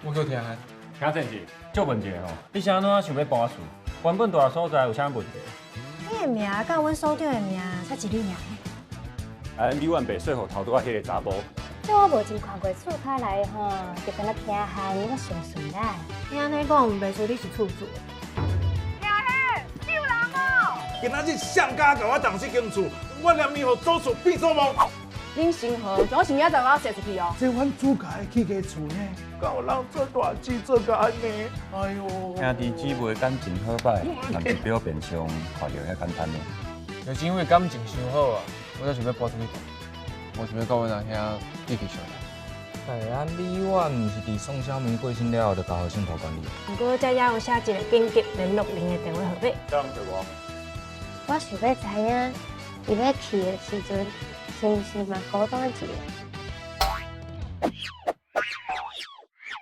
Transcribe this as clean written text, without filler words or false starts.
我叫聽漢。聽正是，借問一下吼，你是按怎想欲搬厝？原本蹛的所在有啥問題？你的名佮阮所長的名差一字爾。啊，李婉白說予頭拄仔彼个查埔。這我無真看過厝跤內吼，就敢若聽漢，我上順啦。你按呢講，袂輸你是厝主。今仔日誰敢共我動這間厝，我連伊予祖厝變做夢。恁成豪，總是明仔載我踅出去哦。這阮主家的起家厝呢，敢有人做大志做甲按呢？哎喲，兄弟姊妹感情好歹，但是表面上看著遐簡單呢。就是因為感情傷好啊，我才想欲搬出去住。無想欲佮阮阿兄繼續相處。但是啊，李婉毋是佇宋小明過身了後就交予信託管理。毋過遮也有寫一个緊急聯絡人的電話號碼。這樣對無？我想欲知影，伊欲去的時陣，是毋是嘛孤單一个？